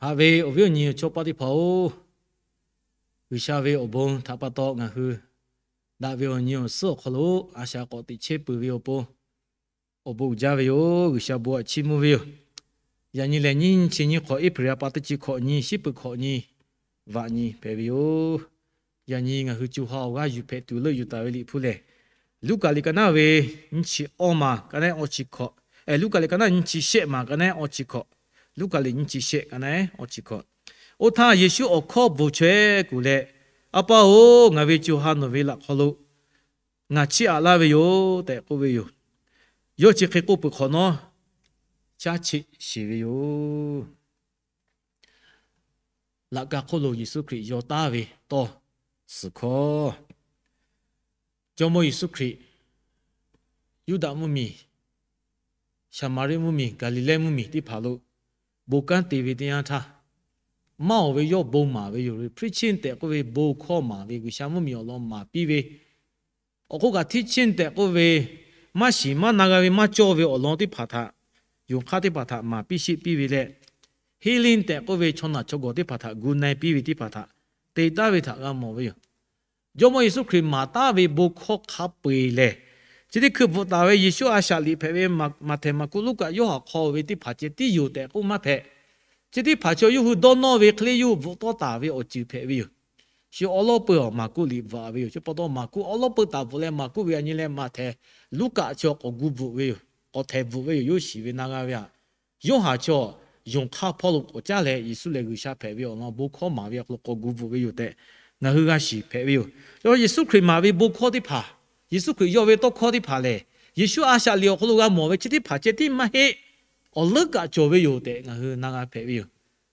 Haꞈ ve awˬ viˉ awˬ nyi awˬ chawˇ paˆ teˇ hpaˍ-oˬ, G'uiˬsha ve awˬ bon htaꞈ pa taw ngaˬ hui daꞈ ve awˬ nyi awˬ suhˉ awˬ hk'aw lo a shaꞈ k'awꞈ teꞈ chehˇ peuˬ ve awˬ pon awˬ bon uiˍ jaˇ ve yoˬ. G'uiˬsha bon htaꞈ chiˇ mvuh ve yoˬ. Yaꞈ nyi lehˬ, nyiˇ chi nyiˇ hk'awꞈ, April ha pa teˇ chi hkawꞈ nyi, shiˉ peuˬ hkawꞈ nyi, vaꞈ nyi hpehꞈ ve yoˬ. Yaꞈ nyi ngaˬ hui co ha awˬ g'aˇ yuˬ hpehꞈ tuˬ leuˆ yuˬ taˍ ve Liꞈ hpu lehˬ, Luˉkaꞈ liꞈ ka naˉ ve nyiˇ chi awˇ ma ka naˉ awˇ chi hkawꞈ, Luˉkaꞈ liꞈ ka naˉ nyiˇ chi shehˆ ma ka naˉ awˇ chi hkawꞈ, Luˉkaꞈ liꞈ nyiˇ chi shehˆ ka naˉ awˇ chi hkawꞈ. Oˇ htaˇ Yeˍsuˆ awˬ hkawˇ bvuhˬ chaweh kuˬ leh, A pa-oˬ, ngaˬ ve co ha nawˬ ve laꞈ hk'aw lo ngaˬ chiˇ aꞈ laˇ ve yoˬ tehꞈ k'oˆ ve yoˬ. Yawˇ chi hk'e k'oˆ peuˬ hk'awꞈ nawˉ, caˉ cheˆ sheˍ ve yoˬ. Laꞈ ka hk'oˆ lo Yeˍsuˆ Hkriꞈ yaw taˉ ve tawˇ suhˍ hkawˇ. Jawˇmawˇ Yeˍsuˆ Hkriꞈ Yuˇdaꞈ mvuhˇmiˬ, Saˍmaˍriˆ mvuhˇmiˬ, Gaˍliˍlehˇ mvuhˇmiˬ teˇ hpaˍ lo bon kanˉ te ve teˇ yanˇ htaˇ, maˇ oˬ ve yawˇ bon maˍ ve yoˬ. Preaching tehꞈ k'oˆ ve bon hkawˇ maˍ ve, G'uiˬsha mvuhˇmiˬ awˬ lawn maˍ piˇ ve, awˬ hk'oˆ kaꞈ teaching tehꞈ k'oˆ ve maˇ shiˍ maˇ na g'a ve maˇ cawˇ ve awˬ lawn teˇ hpaˍ htaꞈ, yonˍ hk'aˇ teˇ hpaˍ htaꞈ maˍ piˇ sheˆ piˇ ve leh, healing tehꞈ k'oˆ ve chaw naˬ chaw gawˬ teˇ hpaˍ htaꞈ gu na e piˇ ve teˇ hpaˍ htaꞈ te taˍ ve htaꞈ g'a mawˬ ve yoˬ. Jawˇmawˇ Yeˍsuˆ Hkriꞈ maˍ taˍ ve bon hkawˇ hk'a peu-eˬ lehˬ, chi teˇ hkui bvuhꞈ taˍ ve Yeˍsuˆ a shaꞈ liꞈ hpehꞈ ve Maꞈhtehˍ, Maˍkuˆ, Luˉkaꞈ, Yoˇhanˬ hk'aw ve teˇ hpaˍ ceh tiˉ yoˬ tehꞈ k'oˆ maˇ hpehꞈ. Chi teˇ hpaˍ chaw yawˇ hui dawˇ nawˇ ve hk'e le yawˇ hui bvuhꞈ tawˇ taˍ ve awˬ ceuˬ hpehꞈ ve yoˬ. Chi awˉ lawˉ peuˬ awˬ Maˍkuˆ liꞈ bvuhꞈ ve yoˬ. Chi pa taw Maˍkuˆ awˉ lawˉ peuˬ taˍ bvuhꞈ leh Maˍkuˆ ve yaꞈ nyi leh Maꞈhtehˍ, Luˉkaꞈ chi awˬ k'awꞈ gu bvuhꞈ ve yoˬ. K'awꞈ htehˍ bvuhꞈ ve yoˬ. Yawˇ shiˍ ve na g'a ve htaꞈ Yoˇhanˬ chaw yonˍ hk'aˇ hpawˇ lo k'awꞈ caˉ leh Yeˍsuˆ lehˬ G'uiˬsha hpehꞈ ve awˬ lawn bon hkawˇ maˍ ve awˬ hk'aw lo k'awꞈ gu bvuhꞈ ve yoˬ tehꞈ ngaˬ hui g'a shiˍ hpehꞈ ve yoˬ. Yeˍsuˆ Hkriꞈ maˍ ve bon hkawˇ teˇ hpaˍ, Yeˍsuˆ Hkriꞈ yaw ve tawˇ hkawˇ teˇ hpaˍ lehˬ, Yeˍsuˆ a shaꞈ liꞈ awˬ hk'aw lo g'a mawˬ ve chi teˇ hpaˍ ceh tiˉ maˇ heˆ. Awˬ leuˉ kaꞈ cawˬ ve yoˬ tehꞈ ngaˬ hui na g'a hpehꞈ ve yoˬ.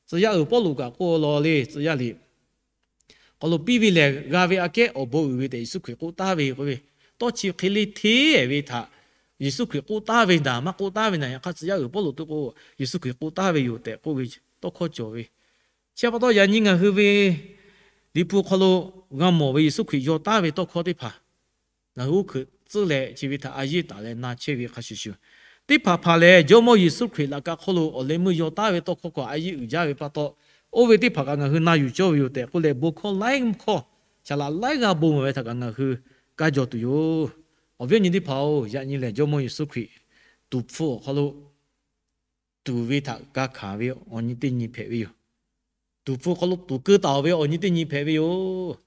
Tcuh yaˇ uiˍ Pawˇluꞈ kaꞈ k'oˆ law le, tcuh yaˇ liꞈ hk'aw lo piˇ ve lehˬ, g'a ve aꞈ kehˉ awˬ bon uiˍ ve tehꞈ Yeˍsuˆ Hkriꞈ k'oˆ taˍ ve k'oˆ ve, tawˇ chi hk'e le hteˇ ve htaꞈ Yeˍsuˆ Hkriꞈ k'oˆ taˍ ve naˍ, maˇ k'oˆ taˍ ve naˍ, yaꞈ hk'aˇ tcuh yaˇ uiˍ Pawˇluꞈ teˇ k'o, Yeˍsuˆ Hkriꞈ k'oˆ taˍ ve yoˬ tehꞈ k'oˆ ve tawˇ hkawˇ cawˬ ve. Chi pa taw yaꞈ nyi ngaˬ hui ve Liꞈ hpu hk'aw lo g'a mawˬ ve Yeˍsuˆ Hkriꞈ yaw taˍ ve tawˇ hkawˇ teˇ hpaˍ ngaˬ hui oˇ hkeuꞈ tcuhˉ leh chi ve htaꞈ a yiˇ taˍ leh na chehˇ ve hk'a shuˍ shuˍ, teˇ hpaˍ hpaˍ lehˬ Jawˇmawˇ Yeˍsuˆ Hkriꞈ laꞈ ka hk'oˆ lo awˬ leh meuˇ yaw taˍ ve tawˇ hkawˇ hkawꞈ a yiˇ uiˍ jaˇ ve pa taw, oˇ ve teˇ hpaˍ kaꞈ ngaˬ hui na yuˬ cawˇ ve yoˬ tehꞈ k'oˆ leh, bon hkawˇ laiˉ hkawˇ, saˍ laꞈ laiˉ g'aˇ bon maˍ ve htaꞈ kaꞈ ngaˬ hui kaˇ jaw tuˬ yoˬ. Awˬ viˉ awˬ nyi teˇ hpaˍ-oˬ, yaꞈ nyi lehˬ Jawˇmawˇ Yeˍsuˆ Hkriꞈ tuˍ hpfuh awˬ hk'aw lo tuˍ ve htaꞈ g'a hkanˍ ve awˬ nyi teˇ nyi hpehꞈ ve yoˬ. Tuˍ hpfuh hk'aw lo tuˍ keu taˍ-oˬ ve awˬ nyi teˇ nyi hpehꞈ ve yoˬ.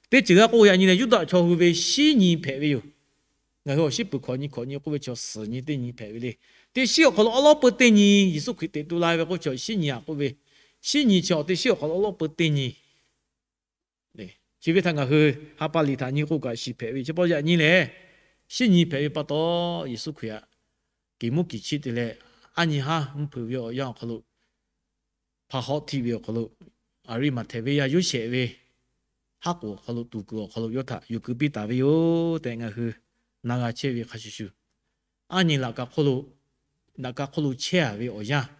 Teˇ ceuˬ g'aˇ k'oˆ yaꞈ nyi lehˬ, Yuˇdaꞈ chaw hui ve shiˉ nyi hpehꞈ ve yoˬ. Ngaˬ hui awˬ shiˉ peuˬ hkawꞈ nyi hkawꞈ nyi k'oˆ ve chaw suhˍ nyi teˇ nyi hpehꞈ ve le. Teˇ shiˉ awˬ hk'aw lo awˉ lawˉ peu teˇ nyi Yeˍsuˆ Hkriꞈ teꞈ tu la ve k'oˆ chaw shiˉ nyi aꞈ k'oˆ ve, shiˉ nyi chi teˇ shiˉ awˬ hk'aw lo awˉ lawˉ peu teˇ nyi Chi ve htaꞈ ngaˬ hui ha pa liꞈ htaꞈ nyi k'o kaꞈ shiˍ hpehꞈ ve. Chi pa yaꞈ nyi lehˬ, shiˉ nyi hpehꞈ ve pa taw, Yeˍsuˆ Hkriꞈ aꞈ, kiˍ muˉ kiˍ chiˆ te leh, aˉ nyi haˉ mvuhˇ hpeuꞈ ve awˬ yanˇ awˬ hk'aw lo, hpa hawˉ htiˆ ve awˬ hk'aw lo, Aˍriˆmaꞈhtehˍ venˇ yaˇ Yoˇsehꞈ ve haˉ k'oˍ awˬ hk'aw lo tuˍ kuiˬ awˬ hk'aw lo yawˇ htaꞈ yuˬ keu piˇ taˍ ve yoˬ tehꞈ ngaˬ hui na g'a chehˇ ve hk'a shuˍ shuˍ, aˉ nyi laꞈ ka hk'oˆ lo, laꞈ ka hk'oˆ lo chehˇ a ve awˬ yanˇ,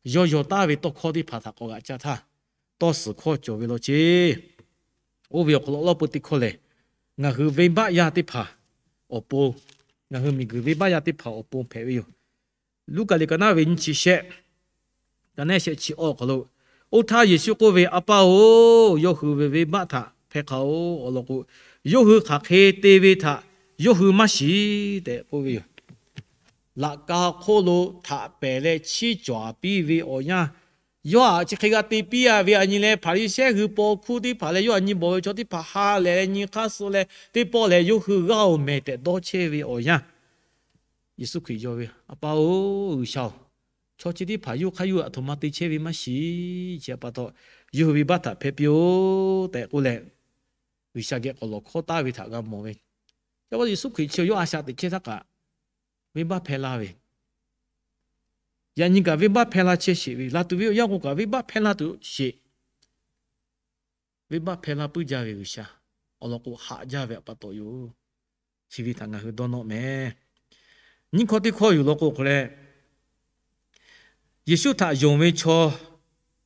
yawˇ yaw taˍ ve tawˇ hkawˇ teˇ hpaˍ htaꞈ k'awꞈ g'aꞈ caˇ htaˇ, tawˇ suhˍ hkawˇ cawˬ ve law ceˇ. Oˇ ve awˬ hk'aw lo awˉ lawˉ peu teˇ hkawˇ lehˬ, ngaˬ hui venˇbaˆ yaˇ teˇ hpaˍ awˬ pon, ngaˬ hui miˬguiˬ venˇbaˆ yaˇ teˇ hpaˍ awˬ pon hpehꞈ ve yoˬ. Luˉkaꞈ liꞈ ka naˉ ve nyiˇ chi shehˆ, ka naˉ shehˆ chi awˇ awˬ hk'aw lo, oˇ htaˇ Yeˍsuˆ k'oˆ ve, A pa-oˬ, yawˇ hui ve venˇbaˆ htaꞈ hpehˇ hk'a-oˬ. Awˬ lawn k'o, yawˇ hui hk'aˬ hk'e te ve htaꞈ yawˇ hui maˇ shiˍ tehꞈ k'oˆ ve yoˬ. Laꞈ ka hk'oˆ lo htaꞈ pehˬ leh chiˇ cawˬ piˇ ve awˬ yanˇ, yawˇ aꞈ chi hk'e g'a te piˇ a ve aꞈ nyi leh, Hpaˍriˍsehˇ hui paw hkuˇ teˇ hpaˍ leh yawˇ aꞈ nyi bawˬ ve chaw teˇ hpaˍ ha lehˬ leh nyi hk'aˇ suh leh teˇ pawˆ lehˬ yawˇ hui g'aˇ oˬ mehˍ tehꞈ dawˇ chehˇ ve awˬ yanˇ, Yeˍsuˆ Hkriꞈ yaw ve, A pa-oˬ, G'uiˬsha-oˬ, chaw chi teˇ hpaˍ yawˇ hk'aˇ yawˇ aꞈ htoꞈ ma te chehˇ ve maˇ shiˍ. Chi pa taw, yawˇ hui venˇbaˆ htaꞈ hpehˇ piˇ-oˆ tehꞈ k'oˆ leh, G'uiˬsha geh k'awꞈ lawˬ hkawˇ taˍ ve htaꞈ g'a mawˬ ve. Chi pa taw Yeˍsuˆ Hkriꞈ chi yawˇ a shaꞈ teꞈ chehˇ htaˇ kaꞈ, venˇbaˆ hpehˇ laˇ ve, yaꞈ nyi kaꞈ venˇbaˆ hpehˇ laˇ chehˇ sheˍ ve, laˬ tuˬ ve awˬ yanˇ k'o kaꞈ venˇbaˆ hpehˇ laˇ tuˬ sheˍ. Venˇbaˆ hpehˇ laˇ puiˉ jaˇ ve G'uiˬsha awˬ lawn k'o, haꞈ jaˇ ve pa taw yoˬ. Chi ve htaꞈ ngaˬ hui dawˇ nawˇ mehˍ. Nyiˇ hkawˇ teˇ hkawˇ yoˬ law k'o hk'aw leh, Yeˍsuˆ htaꞈ yonˍ ve chaw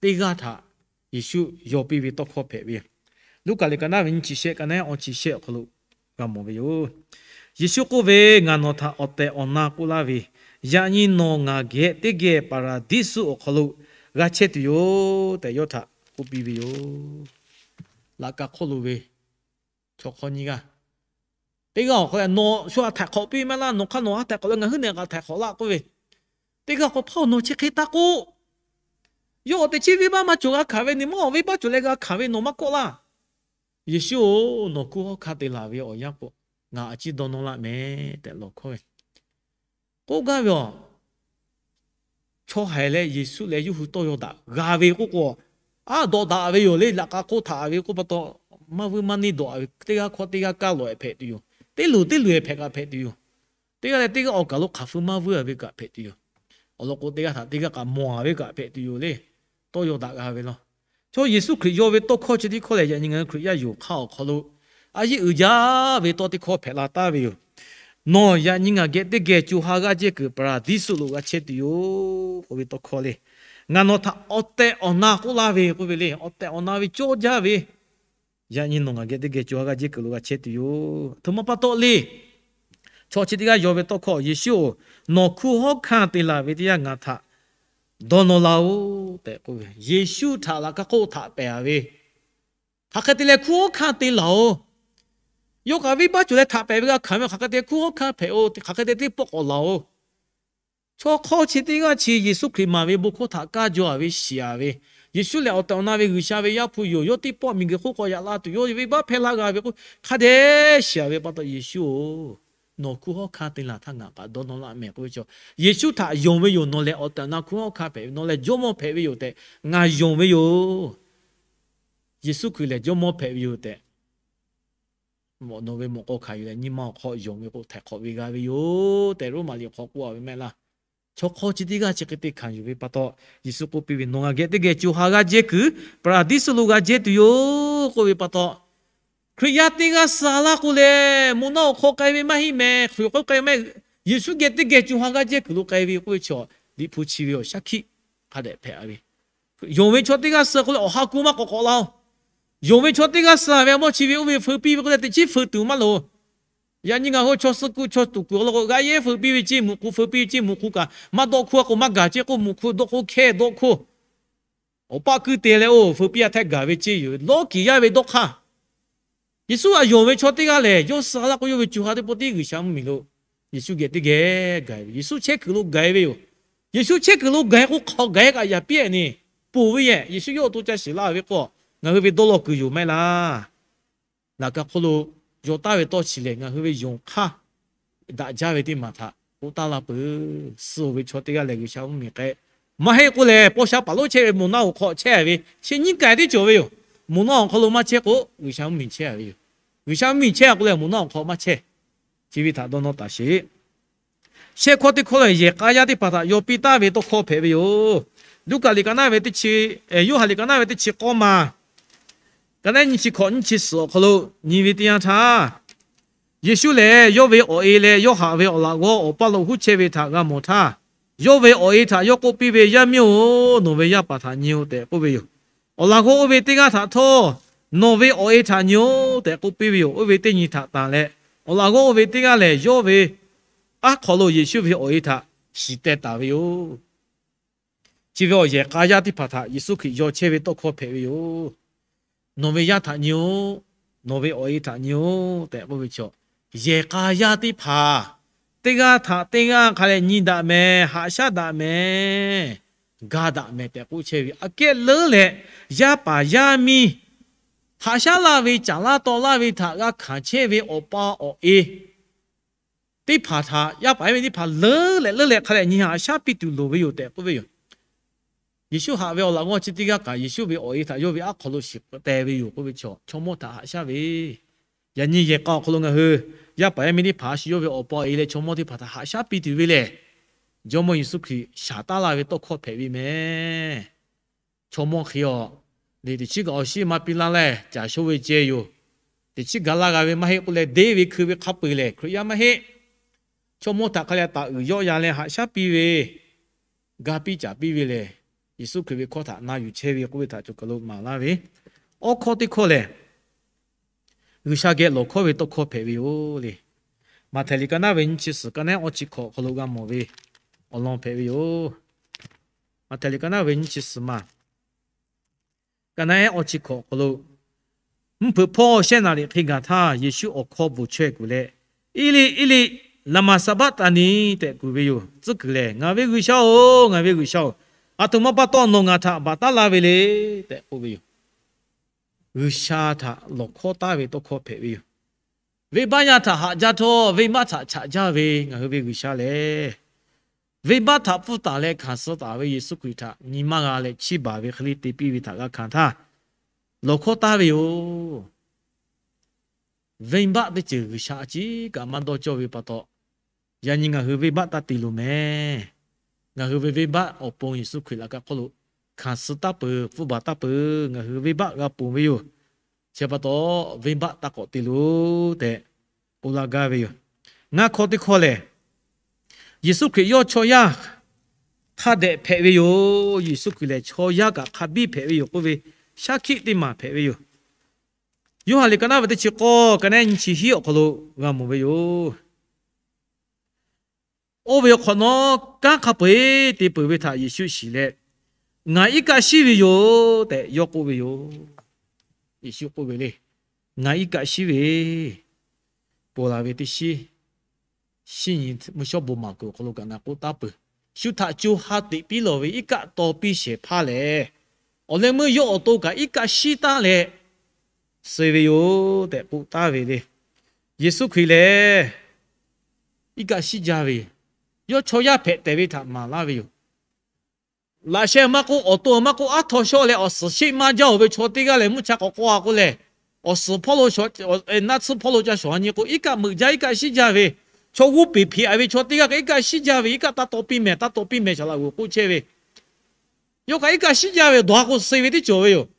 teˇ g'aˇ htaꞈ Yeˍsuˆ yaw piˇ ve tawˇ hkawˇ hpehꞈ ve. Luˉkaꞈ liꞈ ka naˉ ve nyiˇ chi shehˆ, ka naˉ awˇ chi shehˆ awˬ hk'aw lo g'a mawˬ ve yoˬ. Yeˍsuˆ k'oˆ ve, Ngaˬ nawˬ htaꞈ awˬ tehˬ awˬ na k'oˆ laˇ ve, yaꞈ nyi nawˬ ngaˬ geh teˇ geh Paˍraˍdiˇsuˆ awˬ hk'aw lo g'a chehˇ tuˬ yoˬ tehꞈ yawˇ htaꞈ k'oˆ piˇ ve yoˬ. Laꞈ ka hk'oˆ lo ve chaw hk'awˇ nyiˇ g'aˇ, teˇ g'aˇ awˬ hk'aw leh nawˬ shu htaꞈ htaiˍ hk'awꞈ piˇ maˇ laˇ, nawˬ hk'aˇ nawˬ haˉ htaiˍ hk'awꞈ leh ngaˬ hui nehˬ kaꞈ htaiˍ hk'awꞈ laˇ k'oˆ ve. Teˇ g'aˇ k'o, Hpaˇ-oˬ, nawˬ chi hk'e taˇ k'oˆ. Yawˇ awˬ teꞈ chiˉ venˇbaˆ maˇ cawˬ g'a hkanˍ ve, nawˬ maˇ awˬ venˇbaˆ cawˬ leh g'a hkanˍ ve, nawˬ maˇ kawˆ laˇ. Yeˍsuˆ-oˬ, nawˬ hkunˉ hawˉ hkanˇ te laˬ ve awˬ yanˇ k'o, ngaˬ a ciˉ dawˇ nawˇ laˇ mehˍ tehꞈ lawˬ hkawˇ ve. K'oˆ gaˇ ve aˬ, chaw haiˬ leh Yeˍsuˆ leh yawˇ hui tawˇ yaw daꞈ g'a ve k'oˆ k'o, aˉ dawꞈ daꞈ ve yoˬ le. Laꞈ ka hk'oˆ htaꞈ ve k'oˆ pa taw, maˇ vuiˇ maˇ neˇ dawꞈ ve, teˇ g'aˇ hkawˇ teˇ g'aˇ kaˇ lawˬ hpehꞈ tuˬ yoˬ. Teˇ luˬ teˇ luˬ hpehꞈ kaꞈ hpehꞈ tuˬ yoˬ. Teˇ g'aˇ leh teˇ g'aˇ awˬ kaˬ lo hk'aˬ hpu maˇ vuiˇ a ve kaꞈ hpehꞈ tuˬ yoˬ. Awˬ lawn k'o, teˇ g'aˇ htaꞈ teˇ g'aˇ kaꞈ mawˬ a ve kaꞈ hpehꞈ tuˬ yoˬ le. Tawˇ yaw daꞈ g'a ve law. Chaw Yeˍsuˆ Hkriꞈ yaw ve tawˇ hkawˇ chi teˇ hkawˇ lehˬ, yaꞈ nyi ngaˬ hui Hkriꞈ yaˇ yonˍ hk'aˇ awˬ hk'aw lo a yeˇ uiˍ jaˇ ve tawˇ teˇ hkawˇ hpehꞈ la taˍ ve yoˬ. Nawˬ yaꞈ nyi ngaˬ geh teˇ geh co ha g'aˇ jehˇ kuiˬ Paˍraˍdiˇsuˆ lo g'a chehˇ tuˬ yoˬ k'oˆ ve tawˇ hkawˇ le. Ngaˬ nawˬ htaꞈ awˬ tehˬ awˬ na k'oˆ laˇ ve k'oˆ ve le. Awˬ tehˬ awˬ na ve cawˇ jaˇ ve, yaꞈ nyi nawˬ ngaˬ geh teˇ geh co ha g'aˇ jehˇ kuiˬ lo g'a chehˇ tuˬ yoˬ. Aˬ htoꞈ ma pa taw le. Chaw chi teˇ g'aˇ yaw ve tawˇ hkawˇ, Yeˍsuˆ-oˬ, nawˬ hkunˉ hawˉ hkanˇ te laˬ ve teˇ yanˇ ngaˬ htaꞈ dawˇ nawˇ laˇ-oˆ tehꞈ k'oˆ ve. Yeˍsuˆ htaꞈ laꞈ ka hk'oˆ htaꞈ pehˍ a ve, hk'aˬ hk'e te leh hkunˉ hawˉ hkanˇ te laˬ-oˬ. Yawˇ kaꞈ venˇbaˆ cawˬ leh htaꞈ pehˍ ve g'a hkanˍ ve, hk'aˬ hk'e te hkunˉ hawˉ hkanˇ hpehꞈ-o, hk'aˬ hk'e te teˇ pawˆ k'awꞈ laˬ-oˬ. Chaw hk'awˇ chi teˇ g'aˇ chi Yeˍsuˆ Hkriꞈ maˍ ve bon hkawˇ htaꞈ kaˇ jaw a ve, shiˍ a ve, Yeˍsuˆ lehˬ awˬ tehˬ awˬ na ve G'uiˬsha ve Yaˇ hpu yoˬ. Yawˇ teˇ pawˆ miˬguiˬ hk'oˆ k'awꞈ yaꞈ la tuˬ, yawˇ venˇbaˆ hpehˇ laˇ g'a ve k'o, hk'a dehꞈ shiˍ a ve pa taw, Yeˍsuˆ-oˬ, nawˬ hkunˉ hawˉ hkanˇ te laˬ htaˇ ngaˬ kaꞈ dawˇ nawˇ laˇ mehˍ k'oˆ ve chaw, Yeˍsuˆ htaꞈ yonˍ ve yoˬ. Nawˬ lehˬ awˬ tehˬ awˬ na hkunˉ hawˉ hkanˇ hpehꞈ ve, nawˬ lehˬ Jawˇmawˇ hpehꞈ ve yoˬ tehꞈ ngaˬ yonˍ ve yoˬ. Yeˍsuˆ Hkriꞈ lehˬ Jawˇmawˇ hpehꞈ ve yoˬ tehꞈ, nawˬ ve mawꞈ k'aw hkanˍ yuˬ leh nyi ma awˬ hk'aw yonˍ ve k'o, htaiˍ hk'awꞈ ve g'a ve yoˬ tehꞈ, Roˉmaꞈ liꞈ awˬ hk'aw k'oˆ a ve mehˆ laˇ. Chaw hk'awˇ chi teˇ g'aˇ chi hk'e te hkanˍ yuˬ ve pa taw, Yeˍsuˆ k'oˆ piˇ ve, Nawˬ ngaˬ geh teˇ geh co ha g'aˇ jehˇ kuiˬ Paˍraˍdiˇsuˆ lo g'a jehˇ tuˬ yoˬ k'oˆ ve pa taw, Hkriꞈ yaˇ teˇ g'aˇ suh laˇ k'o lehˬ, moˬ naˆ awˬ hk'aw k'ai ve maˇ heˆ mehˍ. Hkriꞈ awˬ hk'aw k'ai mehˍ. Yeˍsuˆ geh teˇ geh co ha g'aˇ jehˇ kuiˬ lo k'ai ve k'oˆ ve chaw, Liꞈ hpu chi ve awˬ shaˉ hkiˆ hk'a dehꞈ hpehꞈ a ve. Yonˍ ve chaw teˇ g'aˇ suh k'o lehˬ, awˬ ha ku maˇ k'awꞈ k'awꞈ la-oˬ. Yonˍ ve chaw teˇ g'aˇ suh ve awˬ mawˇ chi ve oˇ ve feu piˇ ve k'oˆ leh, teꞈ chiˉ feu tuˬ maˇ loˍ. Yaꞈ nyi ngaˬ hui chaw suh kuˆ chaw tuˬ kuiˬ awˬ lawn k'o, g'a yehˇ feu piˇ ve ceˇ, muꞈ k'u feu piˇ ve ceˇ, muꞈ k'u kaꞈ maˇ dawˆ hkoˇ a k'o, maˇ gaˬ ceˇ k'o, muꞈ k'u dawˆ hkoˇ, hkehˇ dawˆ hkoˇ, awˬ paˆ kuiˇ te leh oˇ feu piˇ a htehꞈ gaˬ ve ceˇ yoˬ. Lawˇ kiˍ yaˇ ve dawˇ hk'aˇ, Yeˍsuˆ htaꞈ yonˍ ve chaw teˇ g'aˇ lehˬ, yawˇ suh laˇ k'o, yawˇ ve co ha teˇ pawˆ tiˉ G'uiˬsha mvuhˇmiˬ lo Yeˍsuˆ geh teˇ geh gaˬ ve, Yeˍsuˆ chehˇ kuiˬ lo gaˬ ve yoˬ. Yeˍsuˆ chehˇ kuiˬ lo gaˬ k'o, hk'aˬ gaˬ kaꞈ yaꞈ piˇ-ehˍ ni, ponˬ ve yehˬ Yeˍsuˆ yawˇ awˬ to ca shiˍ laˇ ve k'o, ngaˬ hui ve dawˇ law kuiˬ yoˬ maˇ heˆ laˇ. Laꞈ ka hk'oˆ lo yaw taˍ ve tawˇ chi lehˬ, ngaˬ hui ve yonˍ hk'aˇ daꞈ jaˇ ve teˇ maˬ htaꞈ k'oˆ taˍ laˇ peuˬ. Suh-oˬ ve chaw teˇ g'aˇ lehˬ, G'uiˬsha mvuhˇmiˬ k'ai, maˇ heˆ k'oˆ lehˬ, paw sha paˍ lonˉ chehˇ ve moˬ naˆ awˬ hk'aw chehˇ ve, chi nyiˇ kaiˍ teˇ cawˬ ve yoˬ. Moˬ naˆ awˬ hk'aw lo maˇ chehˇ k'o, G'uiˬsha mvuhˇmiˬ chehˇ ve yoˬ. G'uiˬsha mvuhˇmiˬ chehˇ k'oˆ lehˬ, moˬ naˆ awˬ hk'aw maˇ chehˇ. Chi ve htaꞈ dawˇ nawˇ taˍ sheˍ. Shehˆ hkawˇ teˇ hkawˇ lehˬ, yehˬ k'a yaˇ teˇ hpaˍ htaꞈ yaw piˇ taˍ ve tawˇ hkawˇ hpehꞈ ve yoˬ. Luˉkaꞈ liꞈ ka naˇ ve teˇ chi, Yoˇhanˬ liꞈ ka naˇ ve teˇ chi k'awˇ ma, ka naˉ nyiˇ chi hkawꞈ nyiˇ chi suhˍ awˬ hk'aw lo nyi ve teˇ yanˇ htaˇ, Yeˍsuˆ lehˬ yawˇ ve awˬ e leh yawˇ haꞈ ve awˬ laꞈ g'awˇ awˬ paˇ lo huˉ chehˇ ve htaꞈ g'a mawˬ htaˇ, yawˇ ve awˬ e htaꞈ yawˇ k'oˆ piˇ ve, Yaˇ miˇ-oˬ, nawˬ ve yaˇ paˍ htaꞈ nyi-oˬ tehꞈ k'oˆ ve yoˬ. Awˬ laꞈ g'awˇ oˇ ve teˇ g'aˇ htaꞈ htawˇ, Nawˬ ve awˬ e htaꞈ nyi-oˬ tehꞈ k'oˆ piˇ ve yoˬ. Oˇ ve teˇ nyi htaꞈ tanˬ leh, awˬ laꞈ g'awˇ oˇ ve teˇ g'aˇ lehˬ, yawˇ ve aˉ hk'aw lo Yeˍsuˆ ve awˬ e htaꞈ shiˍ teh taˍ ve yoˬ. Chi ve awˬ yehˬ k'a yaˇ teˇ hpaˍ htaꞈ Yeˍsuˆ Hkriꞈ yaw chehˇ ve tawˇ hkawˇ hpehꞈ ve yoˬ. Nawˬ ve yaˇ htaꞈ nyi-oˬ, nawˬ ve awˬ e htaꞈ nyi-oˬ tehꞈ k'oˆ ve chaw, yehˬ k'a yaˇ teˇ hpaˍ teˇ g'aˇ htaꞈ teˇ g'aˇ hk'a leh nyi daꞈ mehˍ, haꞈ shaˉ daꞈ mehˍ, ga daꞈ mehˍ tehꞈ k'oˆ chehˇ ve, aꞈ kehˉ leuˉ leh yaˇ paˍ yaˇ miˇ haꞈ shaˉ laˇ ve, caˍ laˇ taw laˇ ve htaꞈ g'a hkanˍ chehˇ ve awˬ pa awˬ e teˇ hpaˍ htaꞈ, yaˇ paˍ yaˇ miˇ teˇ hpaˍ leuˉ leh leuˉ leh hk'a leh nyi haꞈ shaˉ piˇ tuˬ loˍ ve yoˬ tehꞈ k'oˆ ve yoˬ. Yeˍsuˆ haꞈ ve awˬ laꞈ g'awˇ chi teˇ g'aˇ kaꞈ Yeˍsuˆ ve awˬ e htaꞈ yawˇ ve aˉ hk'aw lo shiˍ teh ve yoˬ k'oˆ ve chaw, chaw mawˇ htaꞈ haꞈ shaˉ ve, yaꞈ nyi yehˬ k'a awˬ hk'aw lo ngaˬ hui yaˇ paˍ yaˇ miˇ teˇ hpaˍ a shu yawˇ ve awˬ pa awˬ e leh chaw mawˇ teˇ hpaˍ htaꞈ haꞈ shaˉ piˇ tuˬ ve lehˬ, Jawˇmawˇ Yeˍsuˆ Hkriꞈ shaˍ taˉ laˇ ve tawˇ hkawˇ hpehꞈ ve mehˍ. Chaw mawˇ hk'e-aˬ, liꞈ teꞈ chiˉ kaꞈ awˬ shiˉ maˇ piˇ laˇ leh caˬ shoˆ ve ceh yoˬ. Teꞈ chiˉ ga laˇ g'a ve maˇ heˆ k'oˆ leh, deˇ ve hkui ve hk'a peu-eˬ lehˬ Hkriꞈ yaˇ maˇ heˆ. Chaw mawˇ htaꞈ hk'a leh taˍ uiˍ yawˆ yan leh haꞈ shaˉ piˇ ve, ga piˇ caˍ piˇ ve lehˬ, Yeˍsuˆ Hkriꞈ ve hkawˇ htaꞈ na yuˬ chehˇ ve k'oˆ ve htaꞈ cawˬ kaˬ lo maˍ laˇ ve. Awˬ hkawˇ teˇ hkawˇ lehˬ, G'uiˬsha geh lawˬ hkawˇ ve tawˇ hkawˇ hpehꞈ ve yoˬ le. Maꞈhtehˍ liꞈ ka naˉ ve nyiˇ chi suhˍ ka naˉ awˇ chi hkawꞈ awˬ hk'aw lo g'a mawˬ ve awˬ lawn hpehꞈ ve yoˬ. Maꞈhtehˍ liꞈ ka naˉ ve nyiˇ chi suhˍ ma, ka naˉ ehˉ awˇ chi hkawꞈ awˬ hk'aw lo, mvuhˇ hpeuꞈ hpawˇ shehˆ naˍ riˍ hk'e gaˬ htaˇ, Yeˍsuˆ awˬ hkawˇ bvuhˬ chaweh kuˬ leh, Eˇliˆ, Eˇliˆ, laˍmaˍ saˍbaˆtaˍniˍ tehꞈ kuˬ ve yoˬ. Tcuhˉ kuiˬ lehˬ, Ngaˬ ve G'uiˬsha-oˬ, ngaˬ ve G'uiˬsha-oˬ, aˬ htoꞈ ma pa taw nawˬ ngaˬ htaꞈ baˬ taˉ laˇ ve le tehꞈ k'oˆ ve yoˬ. G'uiˬsha htaꞈ lawˬ hkawˇ taˉ ve tawˇ hkawˇ hpehꞈ ve yoˬ. Venˇbaˆ yaˇ htaꞈ haꞈ jaˇ htawˇ, venˇbaˆ htaꞈ chaꞈ jaˇ ve ngaˬ hui ve G'uiˬsha lehˬ, venˇbaˆ htaꞈ pfuhˇ taˍ leh hkanˍ suh taˍ ve Yeˍsuˆ Hkriꞈ htaꞈ nyi maˇ g'a leh chiˇ baˬ ve hk'e le te piˇ ve htaꞈ g'a hkanˍ htaˇ, lawˬ hkawˇ taˉ ve yoˬ. Venˇbaˆ teˇ ceuˬ G'uiˬsha a ciˉ kaꞈ maˇ dawˇ cawˇ ve pa taw, yaꞈ nyi ngaˬ hui venˇbaˆ taˇ te loˬ mehˍ. Ngaˬ hui ve venˇbaˆ awˬ pon Yeˍsuˆ Hkriꞈ laꞈ ka hk'oˆ lo hkanˍ suh taˉ peuˬ, pfuhˇ baˬ taˉ peuˬ, ngaˬ hui venˇbaˆ g'a ponˬ ve yoˬ. Chi pa taw, venˇbaˆ taˇ k'awꞈ te loˬ tehꞈ k'oˆ laˇ gaˇ ve yoˬ. Ngaˇ hkawˇ teˇ hkawˇ lehˬ, Yeˍsuˆ Hkriꞈ yawˇ chaw yaˇ hk'a dehꞈ hpehꞈ ve yoˬ. Yeˍsuˆ Hkriꞈ lehˬ chaw yaˇ kaꞈ hk'a biˇ hpehꞈ ve yoˬ k'oˆ ve shaˉ hkiˆ teˇ maˬ hpehꞈ ve yoˬ. Yoˇhanˬ liꞈ ka naˉ ve teˇ chi k'awˇ, ka naˉ ehˉ nyiˇ chi hiˉ awˬ hk'aw lo g'a mawˬ ve yoˬ. Oˇ ve awˬ hk'awꞈ nawˉ kanˉ hk'a peu-eˬ te peuˬ ve htaꞈ Yeˍsuˆ shiˍ leh, Ngaˬ iˉ kaˆ shiˉ ve yoˬ tehꞈ yawˇ k'oˆ ve yoˬ. Yeˍsuˆ k'oˆ ve le, Ngaˬ iˉ kaˆ shiˉ ve, ponˬ laˬ ve teˇ shiˉ, shiˉ nyi mvuhˇ shawˉ bon maˍ kuiˬ awˬ hk'aw lo kaꞈ ngaˬ k'oˆ taˉ peuˬ. Shu htaꞈ co ha teꞈ piˉ lawˬ ve iˉ kaˆ taw piˇ shehˍ hpaˇ lehˬ, awˬ leh meuˇ yawˇ awˬ to kaꞈ iˉ kaˆ shiˉ taˉ leh suh ve yoˬ tehꞈ k'oˆ taˉ ve le. Yeˍsuˆ Hkriꞈ lehˬ iˉ kaˆ shiˉ jaˇ ve, yawˇ chaw yaˇ hpehꞈ tehˬ ve htaꞈ maˍ laˇ ve yoˬ. Laꞈ sheh maˇ k'oˆ, awˬ to maˇ k'oˆ, aˉ htaw shawˆ leh awˬ suhˍ sheˆ maˇ jaˇ-oˬ ve chaw teˇ g'aˇ lehˬ, mvuhˇ cha k'awꞈ k'aw a k'oˆ lehˬ, awˬ suhˍ hpawˇ lo, naˆ tsuhˇ hpawˇ lo ca shawˍ a nyi k'o, iˉ kaˆ meuꞈ jaˇ, iˉ kaˆ shiˉ jaˇ ve, chaw g'uˇ peˍ hpeꞈ a ve chaw teˇ g'aˇ kaꞈ iˉ kaˆ shiˉ jaˇ ve, iˉ kaˆ taˇ taw piˇ mehˍ, taˇ taw piˇ mehˍ shaˍ laꞈ g'oˍ k'oˆ chehˇ ve, yawˇ kaꞈ iˉ kaˆ shiˉ jaˇ ve dawˬ a k'o suh ve teˇ cawˬ ve yoˬ.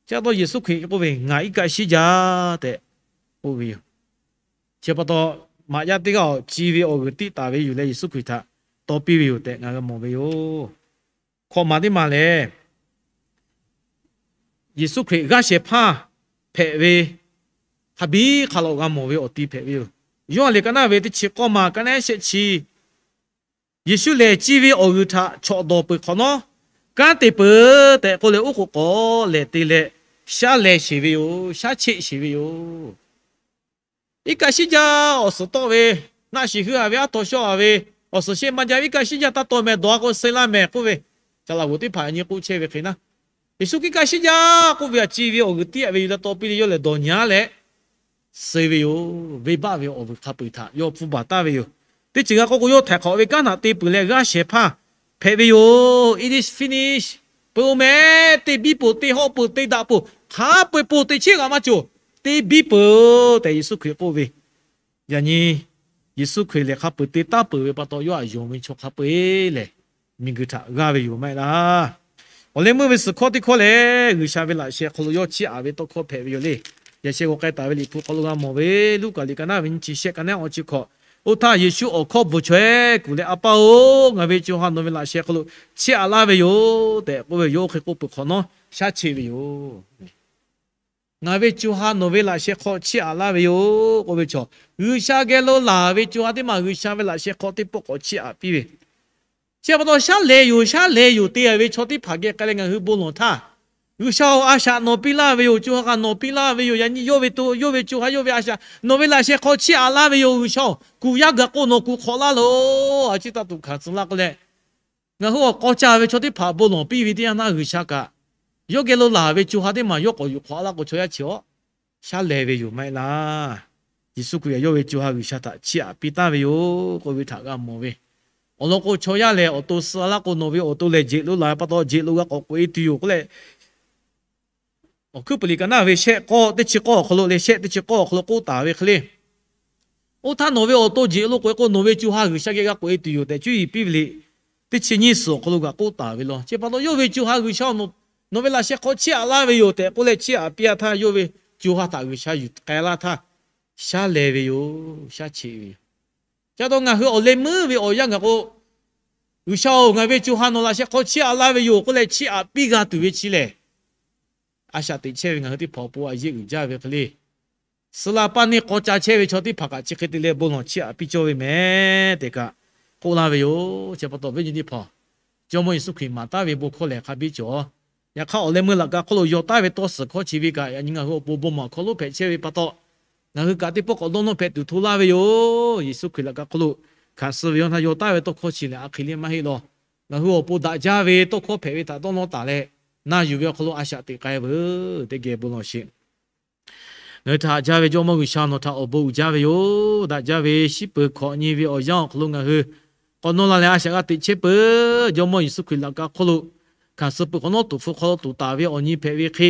Chi pa taw Yeˍsuˆ Hkriꞈ k'oˆ ve, Ngaˬ iˉ kaˆ shiˉ jaˇ tehꞈ k'oˆ ve yoˬ. Chi pa taw, maꞈ yaˇ teˇ g'aˇ awˬ ci ve awˬ g'uiˬ tiˆ taˍ ve yoˬ leh Yeˍsuˆ Hkriꞈ htaꞈ taw piˇ ve yoˬ tehꞈ ngaˬ g'a mawˬ ve yoˬ. Hkawꞈ maˍ teˇ maˬ lehˬ, Yeˍsuˆ Hkriꞈ g'aˇ shehˍ hpaˇ hpehꞈ ve hk'a biˇ hk'a lo g'a mawˬ ve awˬ ti hpehꞈ ve yoˬ. Yoˇhanˬ liꞈ ka naˉ ve teˇ chi k'awˇ ma, ka naˉ ehˉ shehˆ chi, Yeˍsuˆ lehˬ ci ve awˬ g'uiˬ htaꞈ chawꞈ dawˬ peuˬ hk'awꞈ nawˉ, kanˉ te peuˬ tehꞈ k'oˆ leh oˉ k'oˍ k'awꞈ lehˬ te leh, shaˉ leh sheˍ ve yoˬ. Shaˉ cheˆ sheˍ ve yoˬ. Iˉ kaˆ shiˉ jaˇ, awˬ suhˍ tawˆ ve, naˆ shiˍ hui a ve, aˉ htaw shawˆ a ve, awˬ suhˍ sheˆ maˇ jaˇ ve, iˉ kaˆ shiˉ jaˇ taˇ taw mehˍ dawˬ a k'o suh laˇ mehˍ k'oˆ ve, shaˍ laꞈ g'oˍ teˇ hpaˍ nyi k'oˆ chehˇ ve hk'e naˉ, Yeˍsuˆ iˉ kaˆ shiˉ jaˇ k'oˆ ve a ci ve awˬ g'uiˬ tiˆ a ve yoˬ leh taw piˇ leh yawˇ lehˬ dawˬ nyi a leh suh ve yoˬ. Venˇbaˆ ve awˬ vuiˬ hk'a peu-eˬ htaꞈ yawˇ pfuhˇ baˬ taˍ ve yoˬ. Teˇ ceuˬ g'a k'oˆ k'o, yawˇ htaiˍ hk'awꞈ ve kanˉ htaꞈ te peuˬ leh g'aˇ shehˍ hpaˇ hpehꞈ ve yoˬ. It is finished. Peuˬ-oˬ mehˍ, te biˇ peuˬ, te hawˆ peuˬ, te daꞈ peuˬ, hk'a peu-eˬ peuˬ, teꞈ chiˉ g'a maˇ cawˬ, te biˇ peuˬ tehꞈ Yeˍsuˆ Hkriꞈ k'oˆ ve. Yaꞈ nyi Yeˍsuˆ Hkriꞈ lehˬ hk'a peu-eˬ te taˍ peuˬ ve pa taw, yawˇ htaꞈ yonˍ ve chaw hk'a peu-eˬ lehˬ miˬguiˬ htaꞈ g'aˇ ve yoˬ maˇ heˆ laˇ. Awˬ leh meuˇ ve suhˍ hkawˇ teˇ hkawˇ lehˬ, G'uiˬsha ve laꞈ sheh hk'aw lo yawˇ chiˇ aꞈ ve tawˇ hkawˇ hpehꞈ ve yoˬ le. Yaꞈ sheh g'aw k'ai taˍ ve Liꞈ hpu hk'aw lo g'a mawˬ ve, Luˉkaꞈ liꞈ ka naˉ ve nyiˇ chi shehˆ, ka naˉ awˬ chi hkawꞈ. Oˇ htaˇ Yeˍsuˆ awˬ hkawˇ bvuhˬ chaweh kuˬ leh, A pa-oˬ, ngaˬ ve co ha nawˬ ve laꞈ sheh hk'aw lo chiˇ aꞈ laˇ ve yoˬ tehꞈ k'oˆ ve yoˬ. Oˇ hk'e k'oˆ peuˬ hk'awꞈ nawˉ shaˉ cheˆ ve yoˬ. Ngaˬ ve co ha nawˬ ve laꞈ sheh hk'aw chiˇ aꞈ laˇ ve yoˬ k'oˆ ve chaw, G'uiˬsha geh lo laˬ ve co ha teˇ maˬ G'uiˬsha ve laꞈ sheh hk'aw teˇ pawˆ k'awꞈ chiˇ aꞈ piˇ ve. Chi pa taw shaˉ lehˬ yoˬ, shaˉ lehˬ yoˬ te a ve chaw teˇ hpaˍ geh k'ai leh ngaˬ hui bon lawˬ htaˇ, G'uiˬsha-oˬ, a shaꞈ nawˬ piˇ laˇ ve yoˬ, co ha kaꞈ nawˬ piˇ laˇ ve yoˬ, yaꞈ nyi yawˇ ve to, yawˇ ve co ha, yawˇ ve a shaꞈ nawˬ ve laꞈ sheh hk'aw chiˇ aꞈ laˇ ve yoˬ, G'uiˬsha-oˬ, kuˬ yaˇ gaˬ k'o nawˬ kuˬ hk'awꞈ laˇ loˬ, a ciˉ taˇ tuꞈ hkanˍ tcuh laˇ k'oˆ leh, ngaˬ hui awˬ k'aw ca ve chaw teˇ hpaˍ bon lawˬ piˇ ve teˇ yanˇ htaˇ G'uiˬsha kaꞈ, yawˇ geh lo laˬ ve co ha teˇ maˬ yawˇ k'awꞈ yuˬ hk'awꞈ a laˇ k'o chaw yaˇ chi-aw shaˉ lehˬ ve yoˬ maˇ heˆ laˇ. Yeˍsuˆ Hkriꞈ yawˇ ve co ha G'uiˬsha htaꞈ chiˇ aꞈ piˇ taˍ ve yoˬ k'oˆ ve htaꞈ g'a mawˬ ve. Awˬ lawn k'o, chaw yaˇ lehˬ awˬ to suh laˇ k'o, nawˬ ve awˬ to lehˬ jeꞈ lo laˬ ve pa taw, jeꞈ lo g'a k'awꞈ k'oꞈ e tuˬ yoˬ k'oˆ leh, Awˬ hkuiˉ puiˍ liꞈ ka naˉ ve shehˆ k'awˇ teˇ chi k'awˇ awˬ hk'aw lo leh shehˆ teˇ chi k'awˇ awˬ hk'aw lo k'oˆ taˍ ve hk'e le. Oˇ htaˇ nawˬ ve awˬ to jeꞈ lo k'oꞈ e k'o, nawˬ ve co ha G'uiˬsha geh g'a k'oꞈ e tuˬ yoˬ tehꞈ, cuˇ yiˍ piˇ ve liꞈ teˇ chi nyiˇ suhˍ awˬ hk'aw lo g'a k'oˆ taˍ ve law. Chi pa taw, yawˇ ve co ha G'uiˬsha nawˬ ve laꞈ sheh hk'aw chiˇ aꞈ laˇ ve yoˬ tehꞈ k'oˆ leh, chiˇ aꞈ piˇ a htaˇ, yawˇ ve co ha htaꞈ G'uiˬsha yuˬ k'ai laˇ htaˇ, shaˉ lehˬ ve yoˬ, shaˉ cheꞈ ve yoˬ. Chi pa taw, ngaˬ hui awˬ leh meuˇ ve awˬ yanˇ gaˬ k'o, G'uiˬsha-oˬ, ngaˬ ve co ha nawˬ laꞈ sheh hk'aw chiˇ aꞈ laˇ ve yoˬ k'oˆ leh, chiˇ aꞈ piˇ g'a tuˬ ve chi lehˬ, a shaꞈ teꞈ chehˇ ve ngaˬ hui teˇ hpaˍ awˬ pon a yeˇ uiˍ jaˇ ve hk'e le. Suh la paˇ neˇ k'aw ca chehˇ ve chaw teˇ hpaˍ kaꞈ chi hk'e te leh bon lawˬ chiˇ aꞈ piˇ cawˇ ve mehˍ tehꞈ kaꞈ k'oˆ laˇ ve yoˬ. Chi pa taw, viˉ nyi teˇ hpaˍ, Jawˇmawˇ Yeˍsuˆ Hkriꞈ maˍ taˍ ve bon hkawˇ lehˬ hk'a biˇ cawˬ. Yaꞈ hk'aˇ, awˬ leh meuˇ laꞈ ka hk'oˆ lo yaw taˍ ve tawˇ suhˍ hkawˇ chi ve kaꞈ, yaꞈ nyi ngaˬ hui awˬ pon bon maˬ awˬ hk'aw lo hpehꞈ chehˇ ve pa taw, ngaˬ hui kaꞈ teˇ pawˆ k'awꞈ dawˇ nawˇ hpehꞈ tuˬ hto laˇ ve yoˬ. Yeˍsuˆ Hkriꞈ laꞈ ka hk'oˆ lo hkanˍ suh ve yawˇ htaˇ yaw taˍ ve tawˇ hkawˇ chi lehˬ, a hk'e le maˇ heˆ law. Ngaˬ hui awˬ pon daꞈ jaˇ ve tawˇ hkawˇ hpehꞈ ve htaꞈ dawˇ nawˇ taˍ leh, na yuˬ ve awˬ hk'aw lo a shaꞈ teꞈ k'ai veuˬ tehꞈ geh bon lawˬ sheˍ. Ngaˬ hui htaꞈ haꞈ jaˇ ve Jawˇmawˇ G'uiˬsha, nawˬ htaꞈ awˬ bon uiˍ jaˇ ve yoˬ. Daꞈ jaˇ ve shiˉ peuˬ hkawꞈ nyi ve awˬ yanˇ awˬ hk'aw lo ngaˬ hui k'awꞈ nawˇ la leh a shaꞈ g'a teꞈ chehˇ peuˬ. Jawˇmawˇ Yeˍsuˆ Hkriꞈ laꞈ ka hk'oˆ lo hkanˍ suh peuˬ hk'awꞈ nawˉ tuˍ hpfuh hk'aw lo tuˍ taˍ ve awˬ nyi hpehꞈ ve hk'e,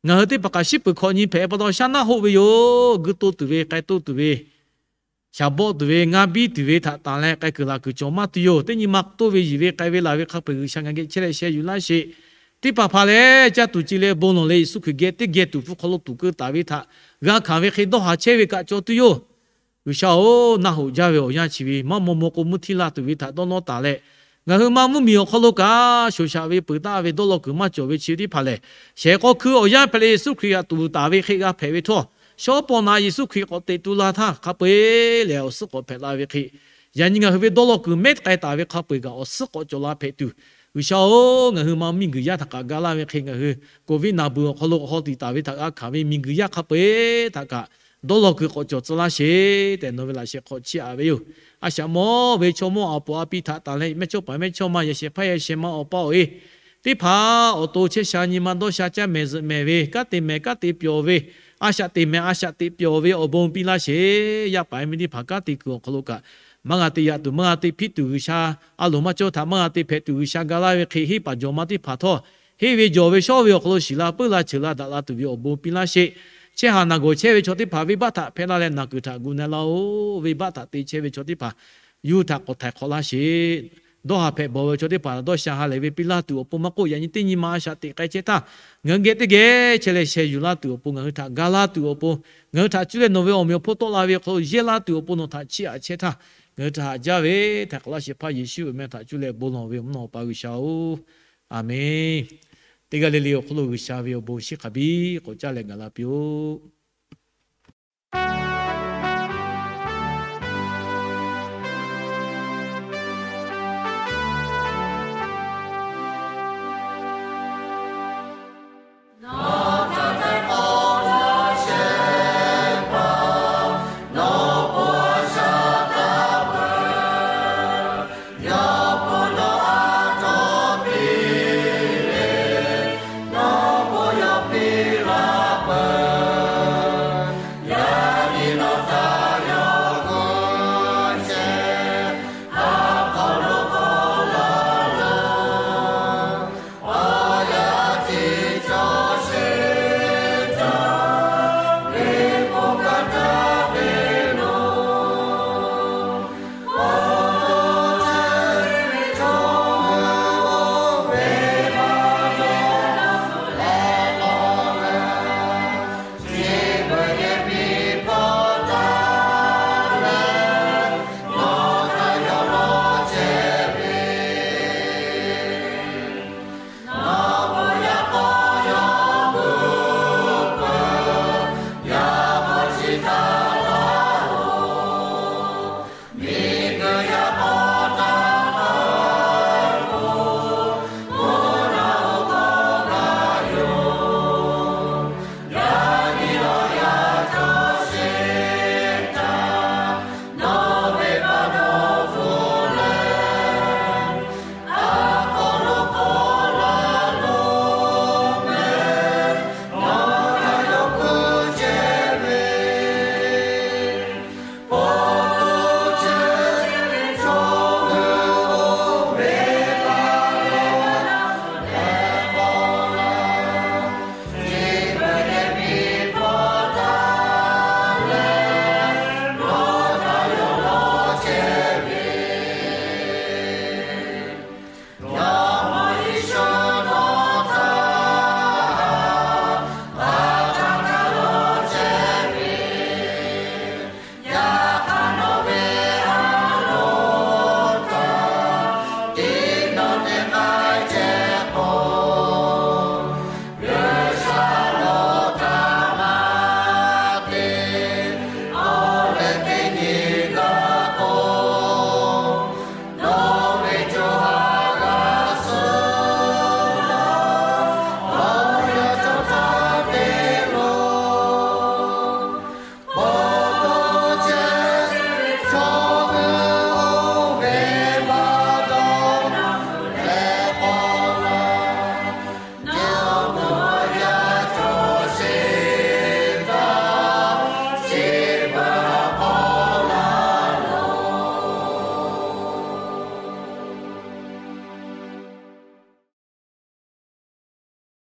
ngaˬ hui teˇ hpaˍ kaꞈ shiˉ peuˬ hkawꞈ nyi hpehꞈ pa taw shaˉ naˆ hoˆ ve yoˬ. Guiˇ toˇ tuˬ ve, k'ai toˇ tuˬ ve, shaˍ bawˆ tuˬ ve, ngaˇ biˇ tuˬ ve htaꞈ tanˬ leh k'ai kuiˬ laˬ kuiˬ cawˬ maˇ tuˬ yoˬ. Teˇ nyi ma toˇ ve yiˬ ve k'ai ve laˬ ve hk'a peu-eˬ G'uiˬsha ngaˬ geh chehˇ leh sheh yuˬ laˇ sheˍ. Teˇ hpaˍ hpaˍ lehˬ, caˇ tuˬ ci leh bon lawˬ leh Yeˍsuˆ Hkriꞈ geh teˇ geh tuˍ hpfuh hk'aw lo tuˍ keu taˍ ve htaꞈ g'a hkanˍ ve hk'e dawˇ haˍ chehˇ ve kaꞈ cawˬ tuˬ yoˬ. G'uiˬsha-oˬ, naˆ hoꞈ jaˇ ve awˬ yanˇ chi ve maˇ maw maw k'o mvuhˇ htiˇ laˇ tuˬ ve htaꞈ dawˇ nawˇ taˍ leh, ngaˬ hui ma mvuhˇmiˬ awˬ hk'aw lo kaꞈ shoˍ shaꞈ ve peuˬ taˍ ve dawˇ law kuiˬ maˇ cawˬ ve chi teˇ hpaˍ lehˬ, shehˍ k'aw hkui awˬ yanˇ hpehꞈ leh Yeˍsuˆ Hkriꞈ htaꞈ tuˍ taˍ ve hk'e g'a hpehꞈ ve htawˇ, shawˉ pawˆ na Yeˍsuˆ Hkriꞈ k'awꞈ teꞈ tu la htaˇ hk'a peu-eˬ lehˬ awˬ suhˉ k'awꞈ hpehꞈ la ve hk'e, yaꞈ nyi ngaˬ hui ve dawˇ law kuiˬ mehˉ k'ai taˍ ve hk'a peu-eˬ kaꞈ awˬ suhˉ k'awꞈ cawˬ la hpehꞈ tuˬ, G'uiˬsha-oˬ, ngaˬ hui ma miˬguiˬ yaˇ htaꞈ kaꞈ ga laˇ ve hk'e ngaˬ hui Covid naˬ beuˬ awˬ hk'aw lo k'awꞈ haw tiꞈ taˍ ve htaꞈ g'a hkanˍ ve miˬguiˬ yaˇ hk'a peu-eˬ htaꞈ kaꞈ dawˇ law kuiˬ k'awꞈ cawˬ tcuh laˇ sheˍ tehꞈ nawˬ ve laꞈ sheh hk'aw chiˇ aꞈ ve yoˬ. A shaꞈ mawˇ ve chaw mawˇ a poˍ a pi htaꞈ tanˬ leh mehˇchawˇ paˍ mehˇchawˇma yaꞈ shehˍ hpaˇ yaꞈ shehˍ ma awˬ pa awˬ e teˇ hpaˍ awˬ to chehˇ sha nyi ma dawˇ sha caˇ mehˍ zuhꞈ mehˍ ve, kanˉ te mehˍ kanˉ te pyawˬ ve, a shaꞈ te mehˍ a shaꞈ te pyawˬ ve awˬ bon piˇ laˇ sheˍ. Yaˇ paˍ miˇ teˇ hpaˍ kanˉ te kuiˬ awˬ hk'aw lo kaꞈ maˇ g'a te yaꞈ tuˬ, maˇ g'a te hpiˇ tuˬ, G'uiˬsha a loˍ maˇ cawˇ htaꞈ maˇ g'a te hpehꞈ tuˬ, G'uiˬsha ga laˇ ve hk'e henˇ paˍ jawˬ ma teˇ hpaˍ htawˇ, henˇ ve jawˬ ve shawˉ ve awˬ hk'aw lo shiˍ la puiˉ la ceuˬ la daꞈ la tuˬ ve awˬ bon piˇ laˇ sheˍ. Chehˇ haˍ naˬ gawˬ chehˇ ve chaw teˇ hpaˍ venˇbaˆ htaꞈ hpehˇ laˇ leh naˬ kuiˬ htaꞈ gu na laˇ-oˬ. Venˇbaˆ htaꞈ te chehˇ ve chaw teˇ hpaˍ yuˇ htaꞈ k'awꞈ htaiˍ hk'awꞈ laˇ sheˍ. Dawˇ haˍ hpehꞈ bawˬ ve chaw teˇ hpaˍ dawˇ sha ha lehˬ ve piˇ laˇ tuˬ awˬ pon maˇ k'oˆ, yaꞈ nyi teˇ nyi ma a shaꞈ teꞈ k'ai chehˇ htaˇ, ngaˬ hui geh teˇ geh chehˇ leh sheh yuˬ laˇ tuˬ awˬ pon, ngaˬ hui htaꞈ ga laˇ tuˬ awˬ pon, ngaˬ hui htaꞈ cuˇ leh nawˬ ve awˬ meꞈ awˬ hponˇ tawˆ la ve hk'aw lo yehˇ laˇ tuˬ awˬ pon nawˬ htaꞈ chiˇ aꞈ chehˇ htaˇ, ngaˬ hui htaꞈ haꞈ jaˇ ve htaiˍ hk'awꞈ laˇ sheˍ hpaˇ Yeˍsuˆ ve meh htaꞈ cuˇ leh bon lawˬ ve mvuhˇ naw Awˬ pa G'uiˬsha-oˬ, Aˍmenˇ. Teˇ g'aˇ le le awˬ hk'aw lo G'uiˬsha ve awˬ bon shiˉ hk'a biˇ k'awꞈ caˇ leh gaˬ la piˇ-oˆ.